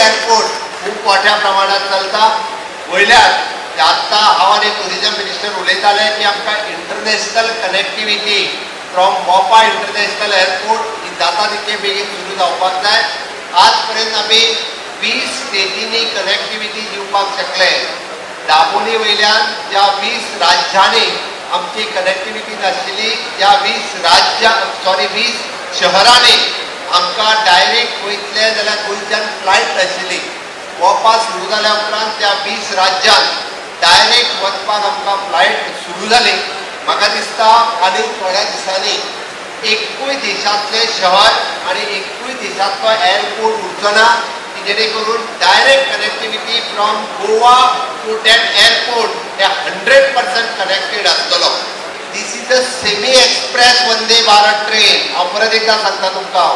Airport खूब मोठ्या प्रमाणात चलता. वयल्यान आत्तां हांव आनी टुरिजम मिनिस्टर उलयताले की आमकां international connectivity from Mopa international airport ही जाता तितके बेगीन सुरू जावपाक जाय. आज पर्यंत आमी 20 स्टेटींनी कनेक्टिविटी दिवपाक शकले. दाबोली वयल्यान ज्या 20 राज्यांनी आमची कनेक्टिविटी नाशिल्ली त्या 20 शहरांनी आमकां डायरेक्ट वयतले जाल्यार गोंयच्यान फ्लायट नाशिल्ली. मोपा सुरू जाल्या उपरांत त्या 20 राज्यांत डायरेक्ट वचपाक आमकां फ्लायट सुरू जाली. म्हाका दिसता आनी थोड्या दिसांनी एकूय देशांतलें शहर आनी एकूय देशांतलो एअरपोर्ट उरचो ना की जेणे करून direct connectivity from Goa to that airport हे 100% कनेक्टेड आसतलो. This is a semi express Vande Bharat train. हांव परत एकदां सांगता तुमकां,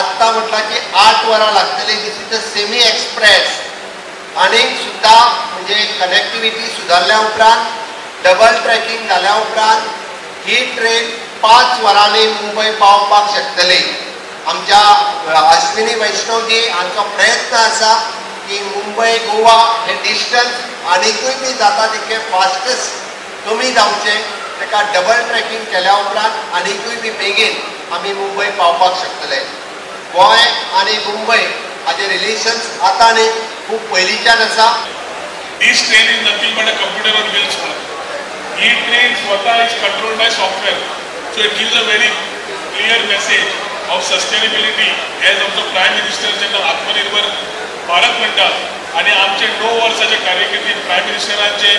आत्तां म्हटलां की 8 वरां लागतलीं. This is a semi express. आनीक सुद्दां म्हणजे कनेक्टिविटी सुदारल्या उपरांत, डबल ट्रॅकिंग जाल्या उपरांत ही ट्रेन 5 वरांनी मुंबय पावपाक शकतली. आमच्या अश्विनी वैष्णवजी हांचो प्रयत्न आसा की मुंबय गोवा हे डिस्टन्स आनीकूय बी जाता तितकें फास्टस्ट कमी जावचें. ताका डबल ट्रॅकिंग केल्या उपरांत आनीकूय बी बेगीन आमी मुंबय पावपाक शकतले. गोंय आनी मुंबय हाजे रिलेशन्स आतां न्ही, खूब पयलींच्यान आसा. This train is nothing but a computer on wheels. He train स्वतः is controlled by software, so it gives a very clear message of sustainability. As आमचो प्रायम मिनिस्टर जेन्ना आत्मनिर्भर भारत म्हणटा आनी आमचे 9 वर्साचे कार्यकिर्दीत प्रायम मिनिस्टरांचे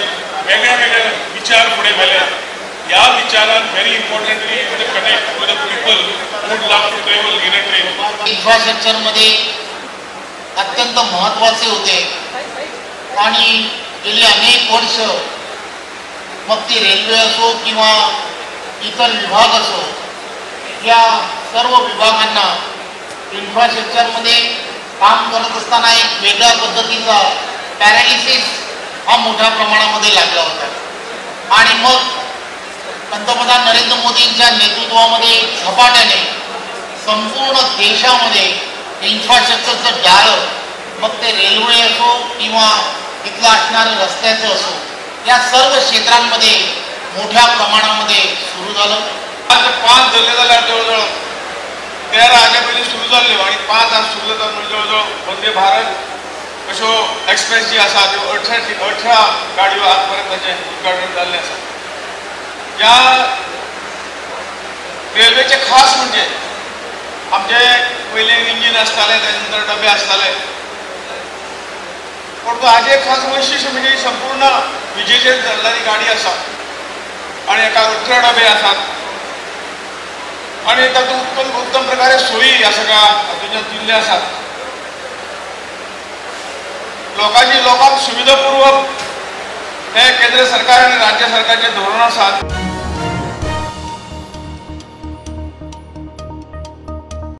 वेगळे वेगळे विचार फुडें व्हेले. ह्या विचारान very importantly is the connect with the people would love to travel in a train. इन्फ्रास्ट्रक्चरमध्ये अत्यंत महत्त्वाचे होते आणि गेली अनेक वर्ष मग ती रेल्वे असो किंवा इतर विभाग असो, या सर्व विभागांना इन्फ्रास्ट्रक्चरमध्ये काम करत असताना एक वेगळ्या पद्धतीचा पॅरालिसिस हा मोठ्या प्रमाणामध्ये लागला होता. आणि मग पंतप्रधान नरेंद्र मोदींच्या नेतृत्वामध्ये झपाट्याने संपूर्ण देशामध्ये इन्फ्रास्ट्रक्चरचं जाळं, मग ते रेल्वे असो किंवा तिथलं असणारं रस्त्याचं असो, या सर्व क्षेत्रांमध्ये मोठ्या प्रमाणामध्ये सुरू झालं. 5 धरले जाल्यार जवळ जवळ 13 हाज्या पयलीं सुरू जाल्ल्यो आनी 5 आज सुरू जाता, म्हणजे जवळ जवळ वंदे भारत अश्यो एक्सप्रेस जी आसा त्यो 18 गाडयो आज पर्यंत ताचें उद्घाटन जाल्लें आसा. ह्या रेल्वेचें खास म्हणजे आमचे पयलीं इंजीन आसतालें, ताजे नंतर डबे आसताले, पूण हाजें खास वैशिश्ट म्हणजे संपूर्ण विजेचेर चलणारी गाडी आसा आनी एका 18 डबे आसात आनी तातूंत उत्तम उत्तम प्रकारे सोयी ह्या सगळ्या हातूंतल्यान दिल्ले आसात. लोकांक सुविधा पुरवप हे केंद्र सरकार आनी राज्य सरकारचें धोरण आसा.